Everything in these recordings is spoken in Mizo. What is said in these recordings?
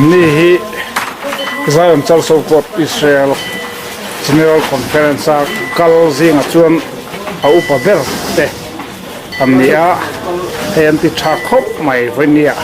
Ni hi Zion Church of God Israel General Conference a kal zingah chuan a upa ber te an ni a, hei an ti tha khawp mai vawinia.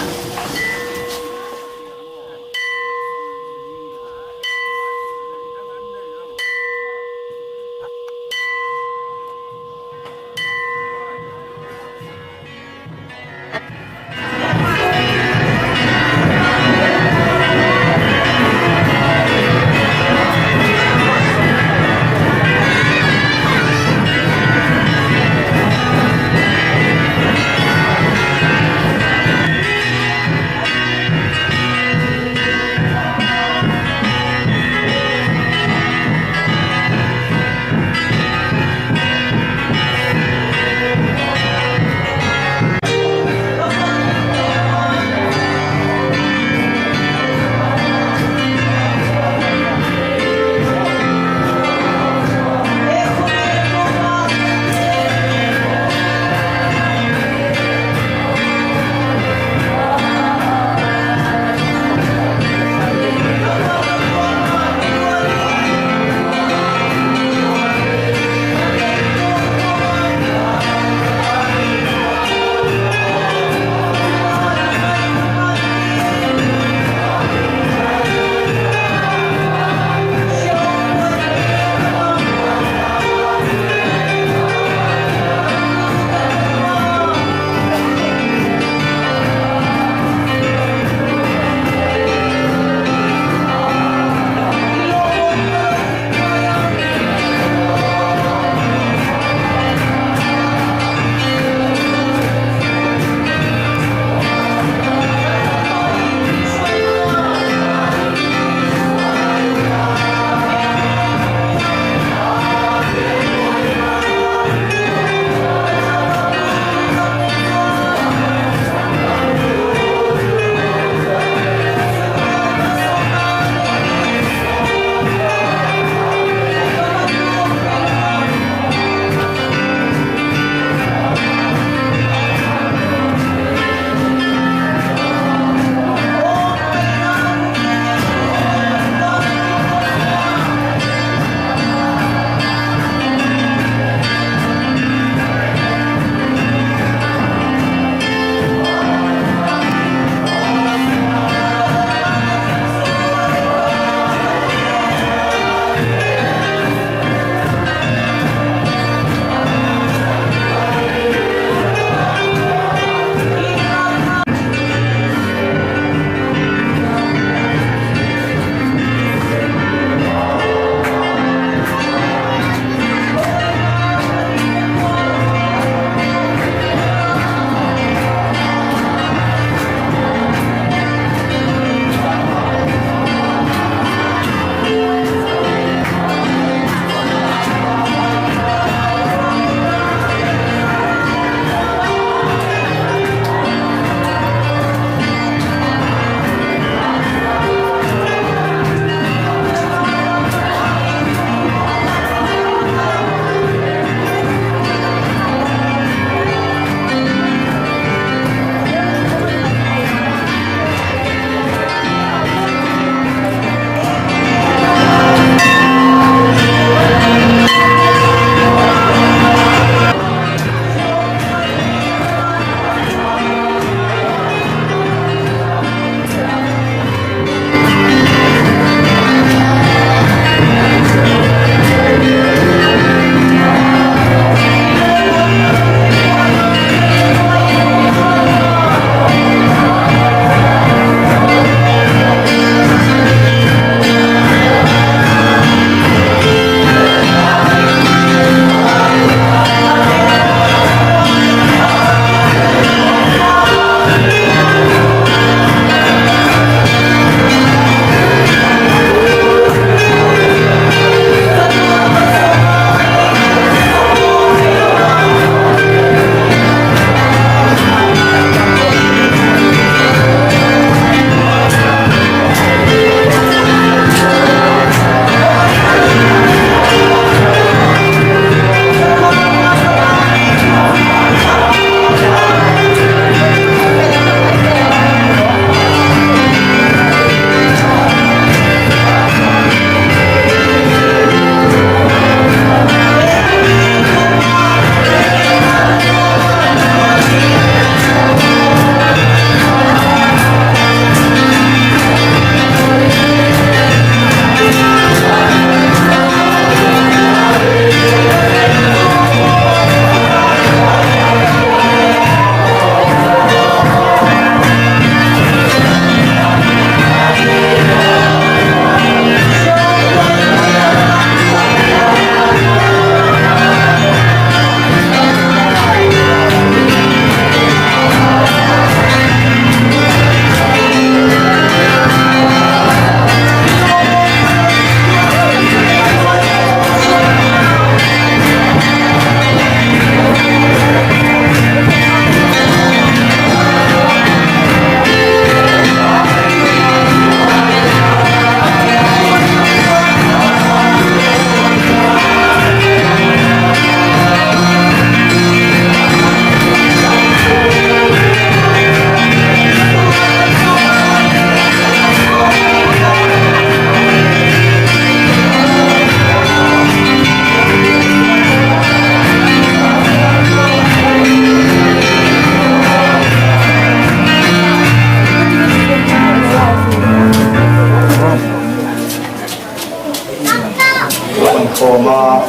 Inkhawma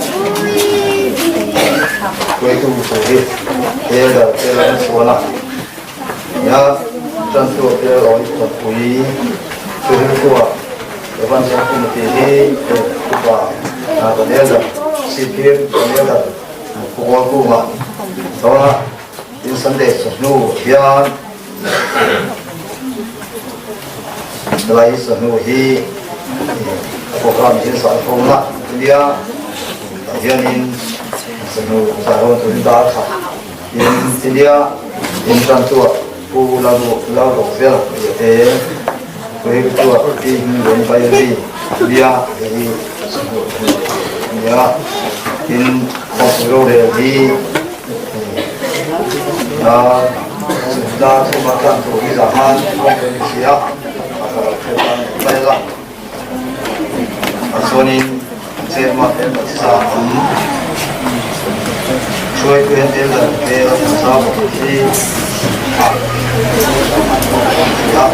hruaitu tur hi Elder te an chhuan a, nia Tantu te rawn kawtpui thuhriltua Evan Zawngkhuma tih hi upa kan Elder Sihphir kan Elder Pukawlkunga dawn a, tin Sunday chawhnu hian Helai chawhnu hi a program hi zai ho na ania tah hianin chawhnu zai ho turin dar khat in ania in tan chuah Pu Lalruakvel te Kuhil chuah Pi Hminglen Bailey ania hei hi chawhnu ania tin khawpui rorel hi Dar thuma tlan tur hi zah khan kawng kan inhria a, a kal phei tan mai la. A chuanin chet mah em a zah ang. Hruaitu hian tel dan te a zau bawk hi a a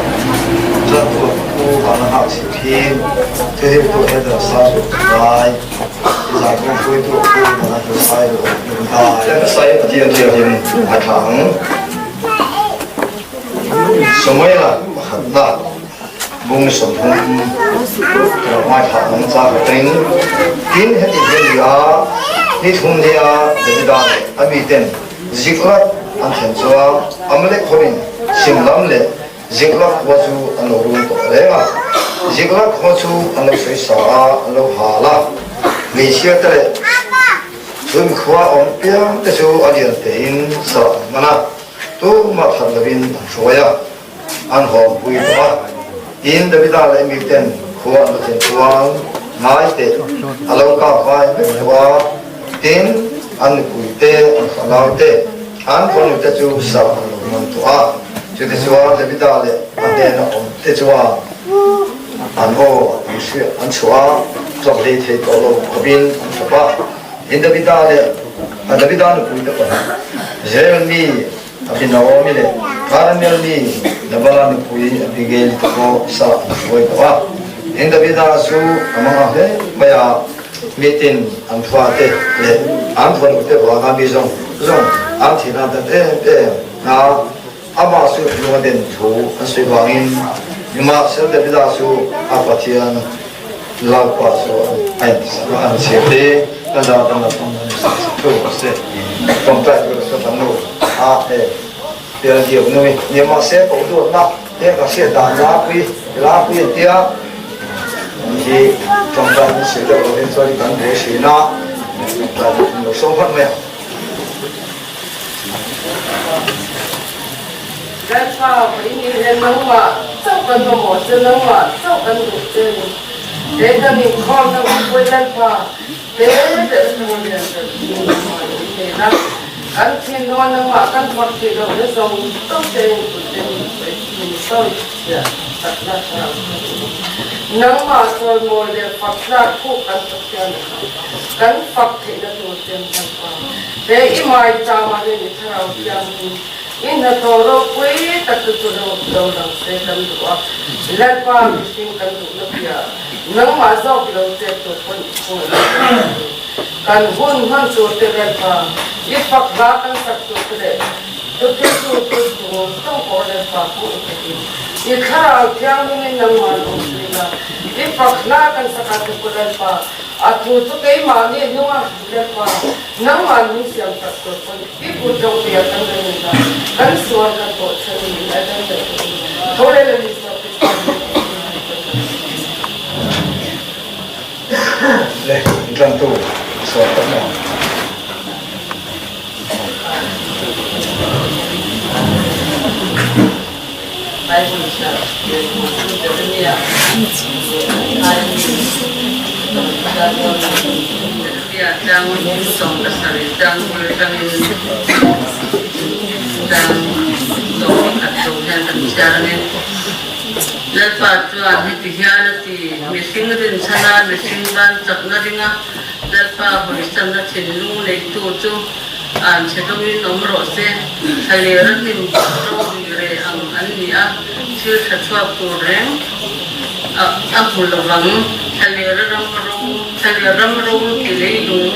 tlan tur pu vana hak chhip hi thil tur header sa zawh lai. Samuela pakhatna bung 30 ngaithla ang cha ka teng tin heti hian ni a ni thum nia Davida leh a miten Ziklag an thlen chuan Amalek hovin Simlam leh Ziklag khua chu an lo run tawh reng a, Ziklag khua chu an lo sawi sa a, an lo hal a. Hmeichhia te leh chhun khua awm piang te chu a lian tein sa an hman a, tumah that lovin an hruai a, an hawmpui tawh a. Tin, Davida leh miten khua an la thlen chuan ngai teh a lo kap vai vek tawh a, tin, an nupui te, an fanau te, An fanu te chu sa an lo hman tawh a, chutichuan Davida leh a hnena awm te chuan an aw an hriat an chhuah a, chawp hlei thei tawh lo khawpin an chawp a. Tin, Davida leh a Davida nupui te pahnih, Israel mi Abinaomi leh Karmel mi Nabala nupui Abigail te pawh sa an hruai tawh a. Tin, Davida chu a mang a hle mai a. Mitin an fate leh an fanute vanga mi zawng zawng an thihna dat em em a, amah chu lung a den thu an sawi vangin nimahsela Davida chu a Pathian Lalpa chu a an chhir te kan zar kan la thawm a ni thu a se tawngtai tur a sawi tam lo a e pian diak nui nimahse koh duatna te ka hriat dan lapui lapui an tia. Hi tawngtai min sir deuh lovin chuan kan ve thin a, tawngtai min lo sawm phawt mai ang. Lalpa, vawiin hian nangmah chauh kan mamawh che, nangmah chauh kan duh che ni. He kan inkhawmna hunpui Lalpa te leh chhung lian ber chu nangmah in nen a, kan thinlunga nangmah kan phawrh theih loh na zawng zawng te in kut te min sawi min sawi chhiah takna thlarau thianghlim nangmah chawimawi leh fak tlak puk kan Pathian kha kan fak theihna tur ten kan pa he i mai chama hian i thlarau thianghlim i hnathawh ropui tak chu chu lo lang se kan duh a Lalpa mihring kan duhna piah nangmah zawk lo chet tur pawn i chhung a ni kan hun hman tur te Lalpa i fak hla kan sak tur te leh Thuthiltu chu chung chung pawh leh fa pawh i theih in i thlarau thianghlimin nangmah an awm thin a, i fak hla kan sak a chu Pu Lalpa, a thu chu keimahni hnunga Lalpa, nangmah min siam tak tur pawn i kut lo pia kan la ni la, kan sual kan tawh chhan in min aidang daih tawh in tho leh la ni sual Krista min awm thin a ni kan la ni. Le, inṭantu sual tak maw? Lalpa chuan heti hian a ti, Mihring rinchhana mihring tan chakna ringa Lalpa hawisanna thinlung neitu chu an chhe dawngin awm rawh se. Thlaler a hnim ro ri reh ang an ni a, thil tha chhuak tur reng a hmu lovang. Thlaler a ram ro. Thlaler ram ro ti leilung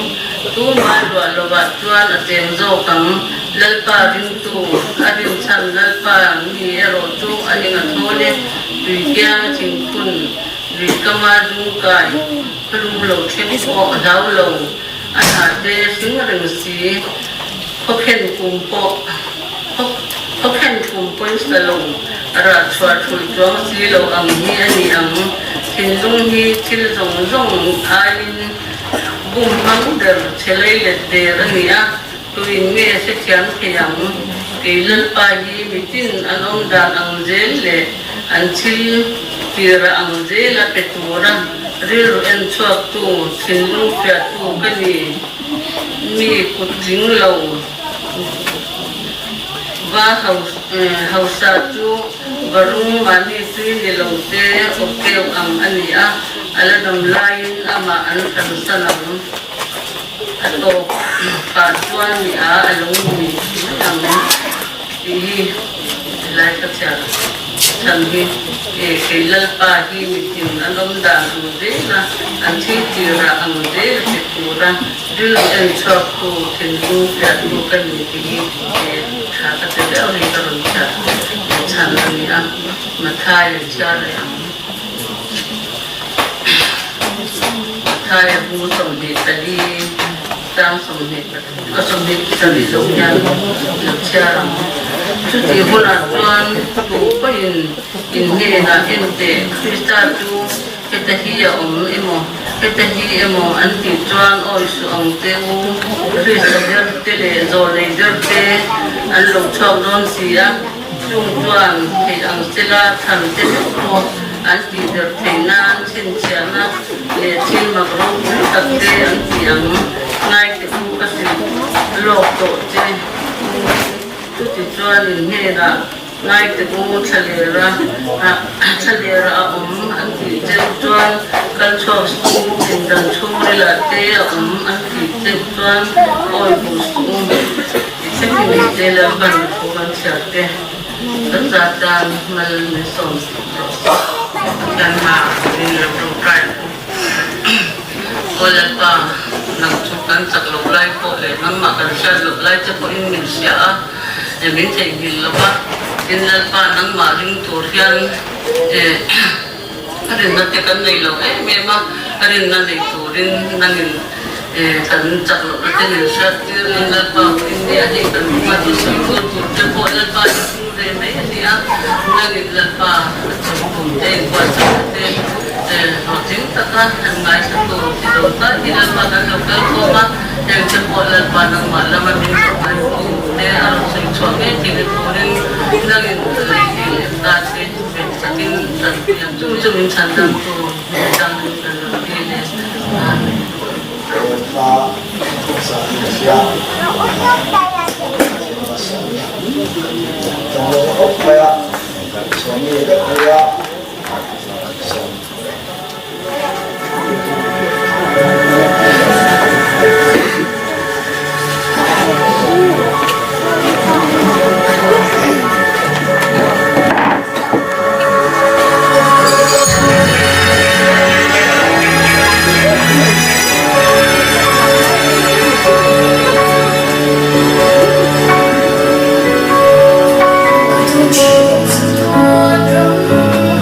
tumah luah lovah chuan a cheng zawk ang. Lalpa ringtu a rinchhan Lalpa mi erawh chu a eng a thawl e, tui kianga thingphun lui kama zungkai khawlum lo thleng pawh a hlau lo, a hna te hring reng si, khawkhen kum pawh khawkhen kum pawhin sa lo, rah chhuah thulh chuang si lo ang hi a ni ang. Thinlung hi thil zawng zawng aiin bum hmang ber chhe lei let der a ni a. Tuin nge hrethiam thei ang? Kei Lalpa hi mitin an awm dan ang zel leh an thil tira ang zela pe tura rilru en chhuaktu, thinlung fiahtu ka ni. Mi kut tling lo va hausa chu varung mahni tui ni lo te awp keu ang a ni a, a la dam laiin amah an hransan ang. A tawp pah chuan ni a a lo ni mai ang tih hi helai ka chhiar chhan hi e kei Lalpa hi mitin an awm dan ang zel a, an thil tirah ang zel a ti tura rilru en chhuak tu thinlung fiah tu ka ni tih hi e tha ka ti viau hei ka rawn chhiar chhan a ni a, Mathai an chhiar leh ang. Thaia bu 24 tang 23 27 zawk hian lo chhiar ang. Chutih hunah chuan tu pawhin in hnenah en teh, Krista chu heta hi a awm emaw, heta hi emaw an tih chuan awi suh ang che u, Krista der te leh zawlei der te an lo chhuak dawn si a. Chung chuan theih ang sela thlan te meuh pawh an tih der theih nan chhinchhiahna leh thil mak ropui tak te an ti ang. Ngaite u ka hrilh lawk tawh che u. Chutichuan in hnenah ngaite u thlalera thlalera a awm an tih che u chuan kal chhuak suh u, pindan chhungrilah te a awm an tih che u chuan awi bu suh u. Thiltimi te Lalpan thu kan chhiar te kan zat tan mal min sawm rawh se. Pathian hma min lo tawngtai ang u. Aw Lalpa, nang chu kan chak loh lai pawh leh nangmah kan hriat loh lai che pawhin min hria a, min theihnghilh lo va. Tin Lalpa, nangmah ring tur hian rinna te kan nei lo em em a, rinna nei turin nangin kan chak lohna te min hriat tirin Lalpa pawhin ni a hei kan hma chu sawi tur tur te pawh Lalpa in hmu ve mai a ni a, nangin Lalpa a chawlhbum te inbuatsaihna te hlawhtling taka han ngaithla tur ti zo ta hi Lalpa kan lo kal khawm a, heng te pawh Lalpa nangmah lama min rawh ngai tu te a rawn sawi chhuah ngei theihna turin nangin lei leh ta che. Chu chu min chhan dam tu dang kan rawn ti leh Amen.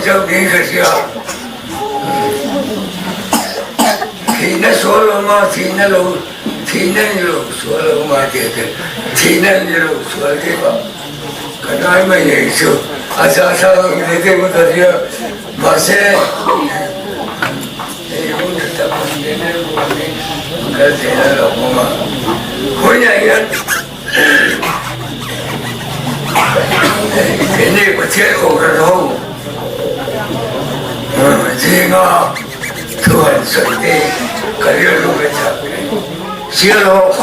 chauh niin ka hria. Thihna sual awm a, thihna lo, thihna ni lo sual awm a tih te, thihna ni lo sual tih pah ka ngai mai nei chu a zahthlak ang hle te ka hria. Mahse, hei hun tha tak kan nei mai avangin kal theih a lo awm a. Khawiah hian Keini Pathian Kohhran ho zinga thu han sawi te ka rilru ka chak hle. Sialhawk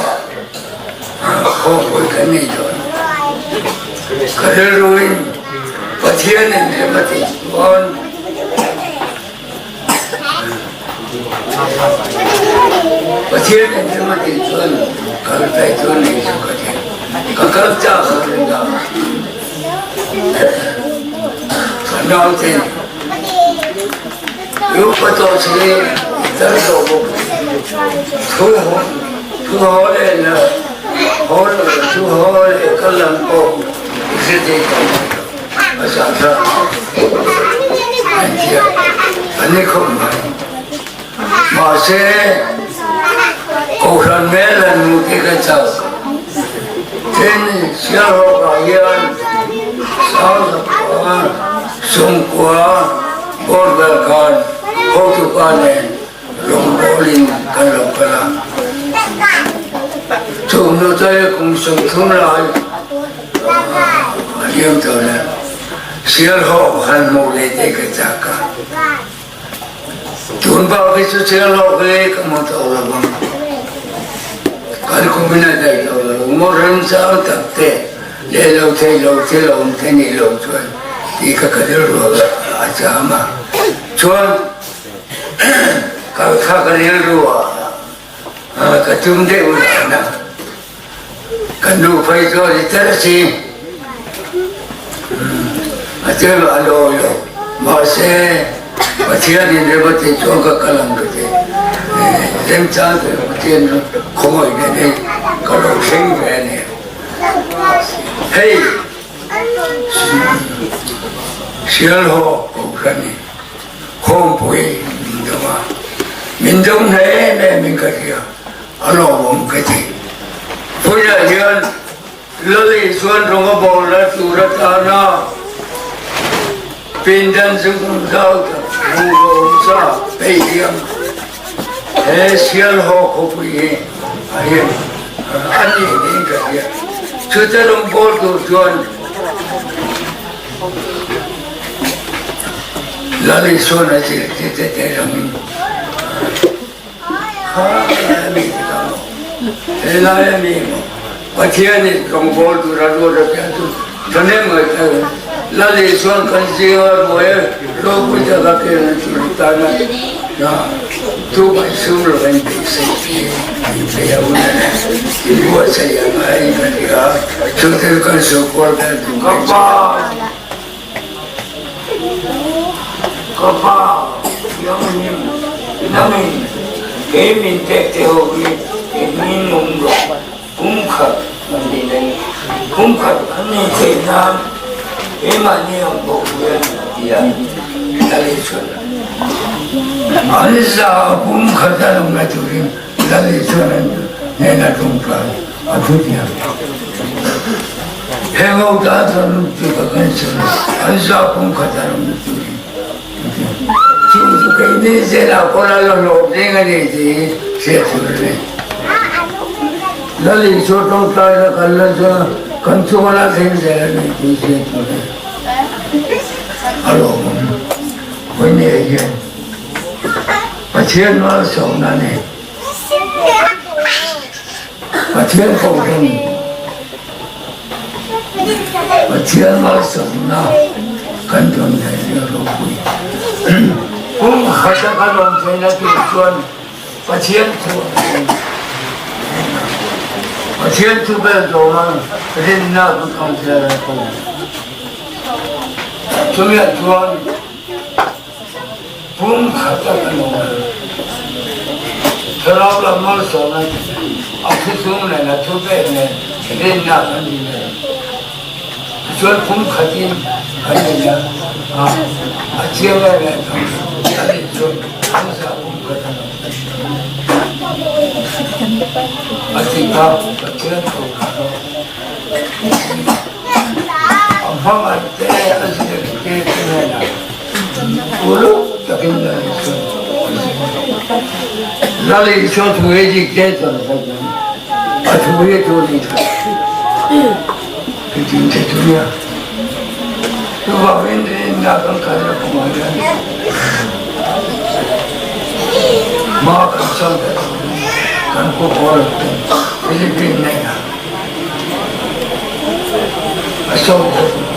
ah khawmpui kan nei dawn. Ka rilruin Pathianin rem a tih chuan Pathian in rem a tih chuan kal phei chu nei chu ka ti. Ka kal chak a ring a, ka naute i upa tawh si i tar tawh bawk si, thu thu haw leh la haw lo thu haw leh kal lam pawh i hre thei tawh mai lo. A zahthlak an tia an ni khawp mai. Mahse, Kohhran hmel an hmuh te ka chak. Tin, Sialhawkah hian Sangzakua, Sungkua, Bawrhbel khan hotupa nen rawngbawlin kan lo kal a. Chung hnu chuan kum 30 lai a liam tawh le. Sialhawk han hmuh leh te ka chak a. Tun bak hi chu Sialhawk hi ka hmu tawh lo vang. Kan kum in a daih tawh lo. Ngaw remchang tak te leh lo thei lo thil a awm te nih loh chuan tih kha ka rilru a cham a. Chuan kal kha ka rilru ah ka tum deuh dan a. Ka nu phei chuan i tel si a tel a lawi lo. Mahse Pathianin rem a tih chuan ka kal ang ka ti. Remchang te Pathian khawngaih nen hei ka lo thleng ve a ni. Hei Sialhaw Kohhran hi Khawmpui min dawng a, min dawng hneh em em in ka hria. A lawmawm ka ti. Vawiinah hian Lali chuan rawng a bawlna tur atana pindan chu hmun zau tak hmuh a awm sa peih hiam he Sialhaw khawpui hi a hian a ni niin ka hria. Chuta rawng bawl tur chuan Lali chuan a zirtir te te rangin Kha lai a mi te kha maw? He lai a mi maw? Pathianin rawngbawl tura ruat a pian chu thahnem ngaih thei a. Lal Isua'n kan zinga ruai a ropui taka ken a tur tana hna tu kan sum lo in beisei hi in thei a hun a ni. In buatsaih a ngai in ka hria. Chu thil kan sawrkar ber tur ka pa. Ka pa Thianghlim nangin kei min pek te ho hi engin awm rawh kum khat an ni nei kum khat an nei theih nan keimahni ang bawk hian a ti a Lali chuan an za kum khat an awmna turin Lali chuan an hnena tawngtai a thu diam. Heng ho tan chuan chu ka cancel a, an za pum khat a rawn ti. Chu chu keini zelah pawh la la hlawm ding a ni tih hi hriat tur a ni. Lal Isua tawngtaina kan la chuan kan chunga la thleng zel a ni tih hriat tur a ni. A lawmawm Vawinia hian Pathian malsawmna a ni. Pathian kohhran Pathian malsawmna kan dawn leh hi a ropui. Kum khata kan awm theihna tur chuan Pathian thu a awm. Pathian thu ber dawma rinna kan awm zel a pawh. Chumiah chuan Pum khata kan awm a, thlarau lam malsawmna a thusung nen a thupek nen rinna kan ni nen. Tichuan pum khatin kan nei a. A, a chiang em em ang, an in chuan an zah pum khat a lo. A ti kha Pathian tho kha a hmangaih te a zir te te hnenah uluk takin Lal Isua a zir a. Lal Isua thu hi dik te chuan a hlat ang, a thu hi thu ni tha ti tin te chu nia. Chuvangin rinna kan kalna kawngah hian hma kan sawn ta turin kan khaw haw lo ten Philippine hnenah a sawm ta turin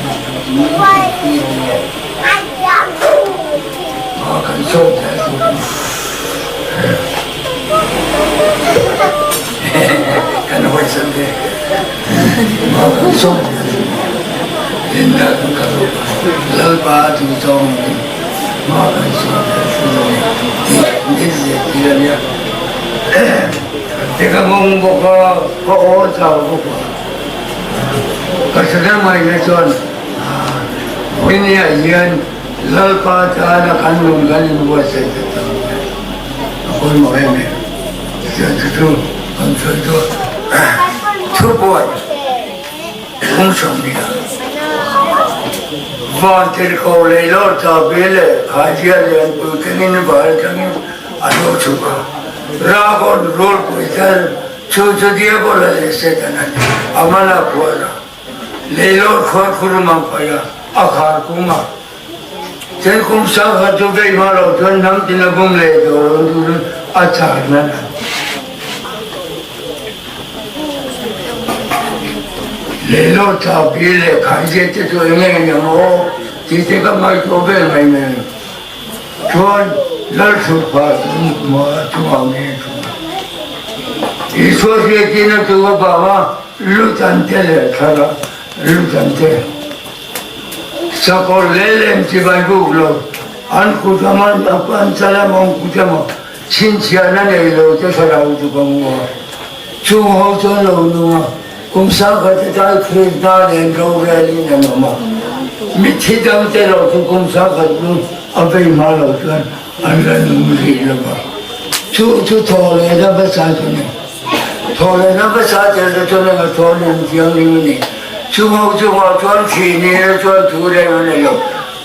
hma kan sawn ta turin kan hawisan ve. Lalpa chu zawng hma kan sawn tih min zirtir a nia. Te ka ngawng bawk a, ka aw chau bawk a. Ka hre mai na chuan Vawiniah hian Lalpa tana kan nun kan inbuatsaih ta tak mai. A pawimawh em em. Chuan chu chu kan sawi dawn. Thubuai hung 20 Van tirhkoh leilawr chabi leh khaizia lianpui kengin vai atangin a lo chhuk a. Ragon rulpui thar chu chu Diabola leh Setana ni a man a phuar a. Leilawr khuar khur mang paih a, a khar kung a. Chen kum sangha chu vei hma lo chuan hnam tin a bum leh tawh lo turin a char nan a. Leilawr chabi leh khaizia te chu eng eng ang aw tih te ka ngaihtuah vel mai mai. Chuan Lalthutphah chungah nge a thu? Isua hriattirna chu avanga lut an te leh thlara lut an te. Sakawr leh lem chibai buk lo, an kut anga an chal emaw an kut emaw chhinchhiahna nei lo te thlarau chu ka hmu a. Chung ho chuan lo nung a, kum sangkhat atai Krista nen rorelin an awm a. Mitthi dangte erawh chu kum sangkhat chu a vei hma lo chuan an la nung rih lo va. Chu chu thaw lehna hmasa chu a ni. Thaw lehna hmasa tel te chuan eng a thaw lem thianghlim a ni. Chung ho chungah chuan thih nihna chuan thu reng a ni lo.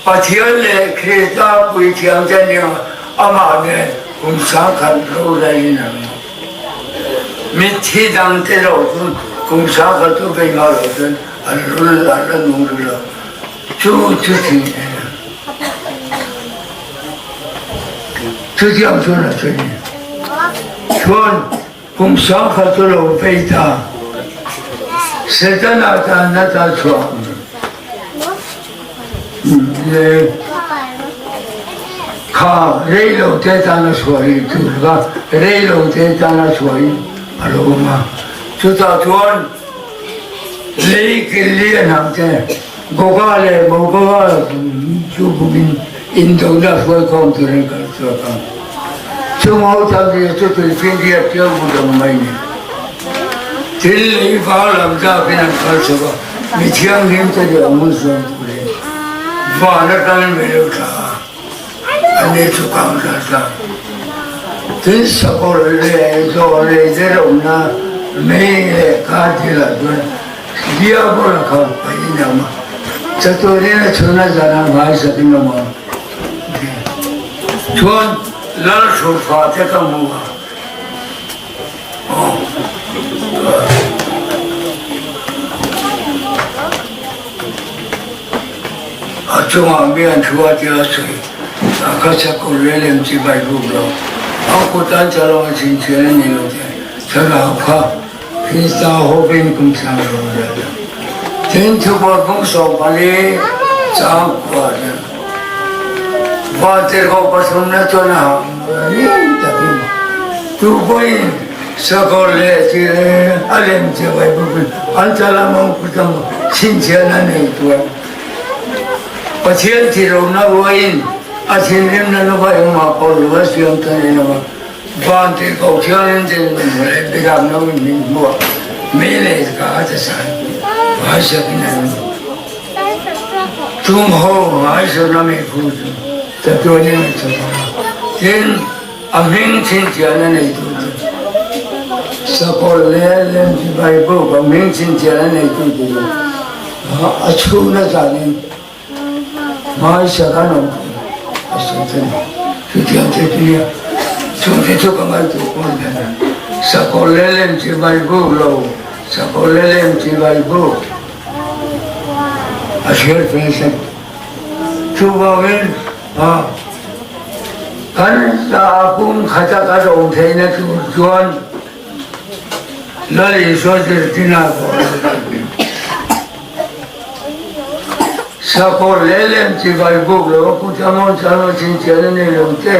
Pathian leh Krista puithiamte nia amah nen kum sangkhat rorelin an awm. Mitthi dangte lo chu kum sangkhat chu vei hma lo chuan an rul an la nung rih lo. Chu chu thing e. Chutiang chuan a sawi. Chuan kum sangkhat chu lo vei ta. Setana tan a ta chhuah. Kha reilo te tana chhuahin chu kha reilo te tana chhuahin a lo awm a. Chutah chuan lei kil lian ang te Goga leh Mogoga chu bumin indona hruaikhawm turin kal chhuak a. Chung ho tam zia chu tuifinriat ṭeuh bu dang mai ni. Thil lei var lam zakin an kal chhuak a. Mi thianghlim te leh a hmun zawng turin van atangin min lo thlah a, ani chu kang thla ta. Tin sakawr leh zawh leh der awmna mei leh kar thilah chuan Diabola kha paih in a awm a, chatuanin a chhun a zan a nghaisakin a awm a. Chuan Lalhrufa te ka hmu a. A chungah mi an thu a tia sawi a ka chakawr rel em chi bai buk lo. A kut an cha lo a chhinchhian a ni lo te thlarau kha Krista hovin kum sang lo a rel a. Tin thupawr bung 14 chang kua hian Vantirhkoh pathumna chuan a hak ring takin tu pawhin sakawr leh chi a lem che vai bawkin an chalam ang kutang chhinchhiahna nei tuar Pathian thirona ruaiin a thinrimna lova engmah pawh lo a siam ta ni lova Vantirhkoh thiangin tin leh biram lo in min hmuah mi leh ka a ti sai hmaisakin an. Chung ho ngaihsawna mi phu chu chatuanin a chawp ang a, tin, a hming chhinchhiahna neitu chu sakawlh leh lem chibai buk a hming chhinchhiahna neitu te chu a chhuna zanin Hmaisa kan awm tur a sawi ta ni. Chutiang te chu nia, chung te chu ka ngaihtuah pawh a ni. Sakawr leh lem chibai buk lo, sakawr leh lem chibai buk a hriat ve sek. Chuvangin kan kum khata kan awm theihna tur chuan Lal Isua zirtina pawh a ni kan ti. Sakawr leh lem chibai buk lo a kut a mawn chuan aw chhinchhian a nei lo che.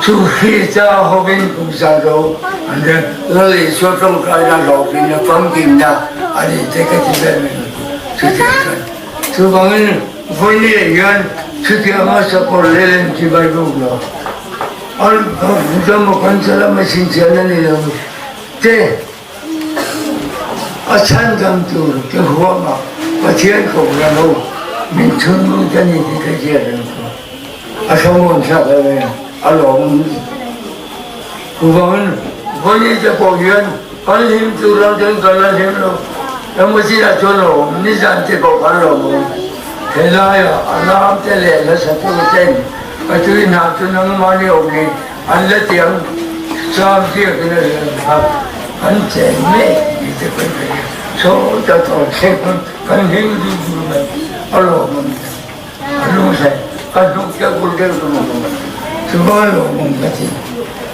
Chu hri cha hovin kum sa zo an tia. Lal Isua tawngtaina hlawhtlinna famkimna a ni te ka ti vel mai lo chutiang chuan. Chuvangin vawinia hian chutianga sakawr leh lem chibai buk lo an kut a mawn chuan a chhinchhian a nei lo che. A chhandam tur te huama Pathian kohhran ho min chhun lut a ni tih ka hriat reng chu a hrawmawn thlak em em a lawm. Chuvangin vawi te pawh hian kan hlim tur ang chuan kan la hlim lo. Emaw chinah chuan a awm, nizan te pawh kan lo awm. Helaiah a lam te leh hla tu ten ka tui hna chu nangmahni awm ni An la tiang sam ziakin a rian kha kan chen mek tih te kan hria a, saw ta tawh thlek pawn kan hlim deuh deuh mai a lawmawm ta, a lunghlai ka hnuk te bul deuh deuh a awm a, chuva lawmawm ka ti.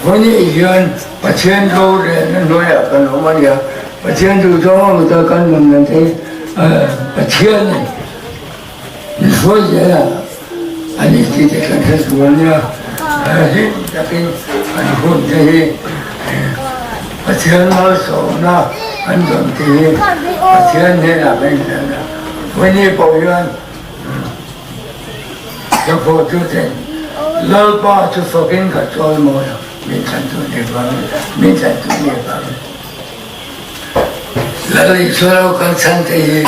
Vawiin hian Pathian rorelna hnuaiah kan awm a nia, Pathian duhzawng a awm chuan kan nun nan te Pathian Ni hruai zel a, a ni tih te kan hre tur a nia. Hlim takin kan hun te hi Pathian malsawmna kan dawn tih hi Pathian hnenah kan inhlan a. Vawiini pawh hian Chapho chu ten Lalpa chu fakin ka chawi mawi a, min chhantu ni vangin, min chhantu ni vangin. Lal Isua lo kal chhan te hi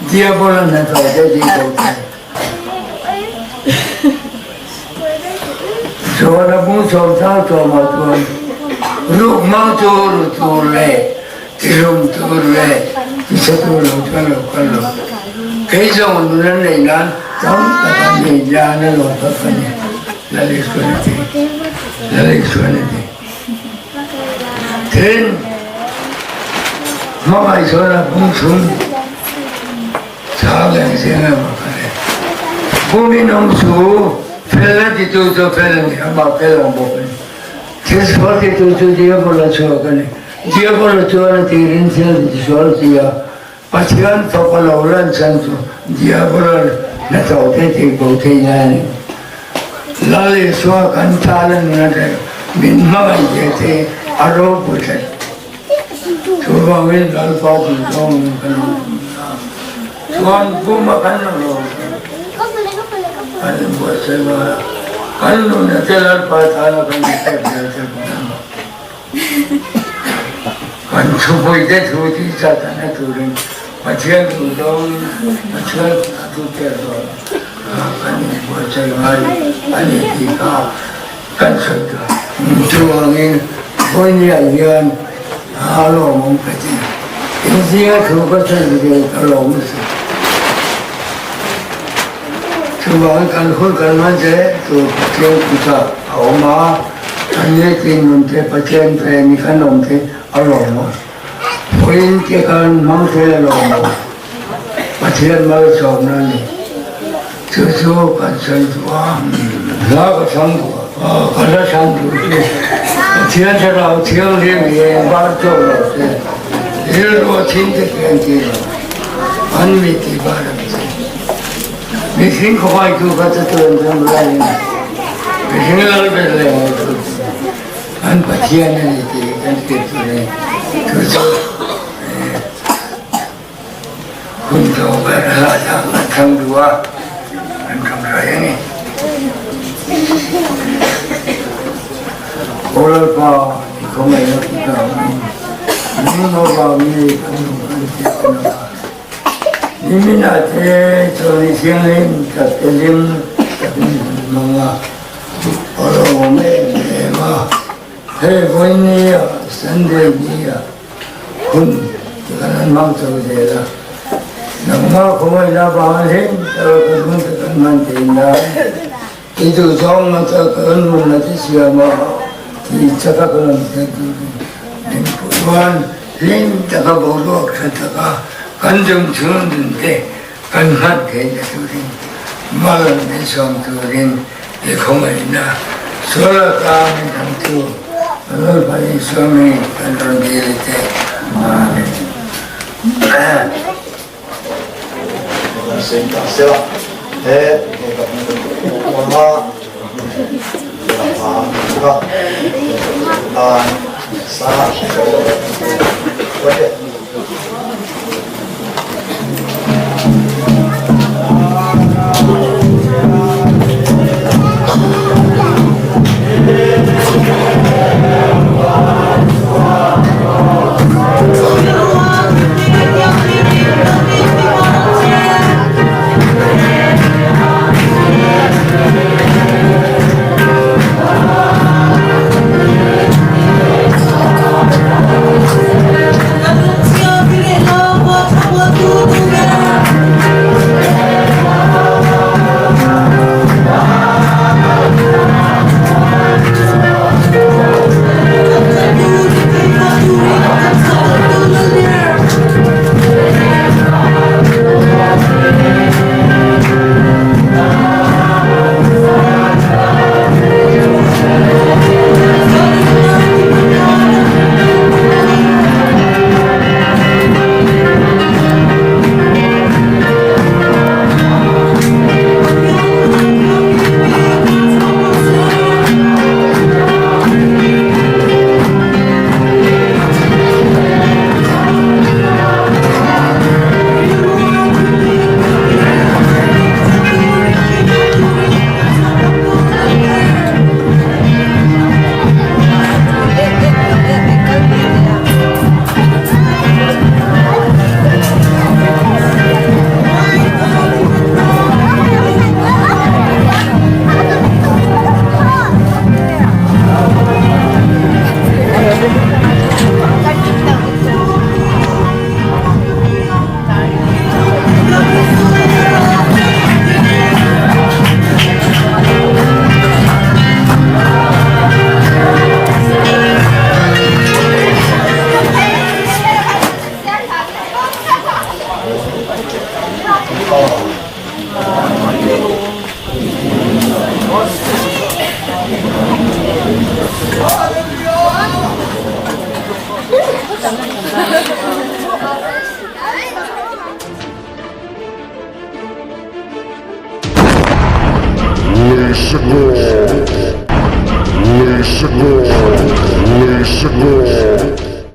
Diabola hnathawh te tih ko thei. Chuan a bung sawmthar tlawmah chuan ruk hmang tur tur leh tihlum tur leh tichhe tur lo chuan lo kal lo. Kei zawng nun an neih nan tam tak an neih nan a lo phak a ni. Lal Isuan a ti. Lal Isuan a ti. Tin, hmangaihzawn a bung chhung chhang leh zing emaw ka ni. Bumin awm chu fel a titu chu fel a ni, amah fel ang bawk a ni. Thil sual titu chu Diabola chhuak a ni. Diabola chuan a tirin thil tisual a ti a, Pathian fapa lo lan chhan chu Diabola hnathawh te tih bo theihna a ni. Lal Isua kan tan a nuna te min hmangaih ve te a ropui tlat. Chuvangin Lalpa duhzawng in kan awm thung a, chuan puma kan lo lawm kan inbuatsaih a, kan nuna te Lalpa tana kan inpek zel te kan awm a. Kan thupui te thu tih chatana turin Pathian duh zawngin Pathian a thu pek dawn kan inbuatsaih ngai a ni tih kha kan sawi ta. Chuvangin vawinia hian a lawmawm ka ti. Inzinga thu ka sawi ve ka lawm nasa. Chuvangin kan hun kan hman zel tur Pathian kutah a awm a. An lehtin nun te Pathian pe ni khan awm te a lawm a, vawiin te khan hmang thei a lawm a, Pathian malsawmna a ni. Chu chu kan sawi duh a, hla ka thlang duh a, ka hla thlang duh chu Pathian Thlarau Thianghlim hi eng var tawk lo se, rilru a thin te hian ti lo, an mi tih var ang che. Mihring khawhaitu kha chu tuan chuan laiin mihring lal ber leh hotu chu an Pathian a ni tih kan hriat tur a ni. Chu chu hun zawng ber a an thlang duh a, an thlang hrai a ni. Aw Lalpa, i khawngaihna kutah nangmah vangin kan nung kan hriat a. Niminah te Chawlhni Thianghlim tak te hlim takin kan hmang a, a lawm em em a. Hei vawinia Sunday nia hun kan han hmang chho zel a, nangmah khawngaihna vang hlim taka kan hun te kan hman theih nan i duhzawng a chak kan nunna te siam a tih chaka kan awm theih turin min pawh chuan hlim taka boruak tha taka kan dum chhung dun te kan hman theihna turin mal min sawm turin i khawngaihna sual ata min dangtu Lalpa Isua mi kan rawn dil che. Amen. Lisa Go. Lisa Go. Lisa Go.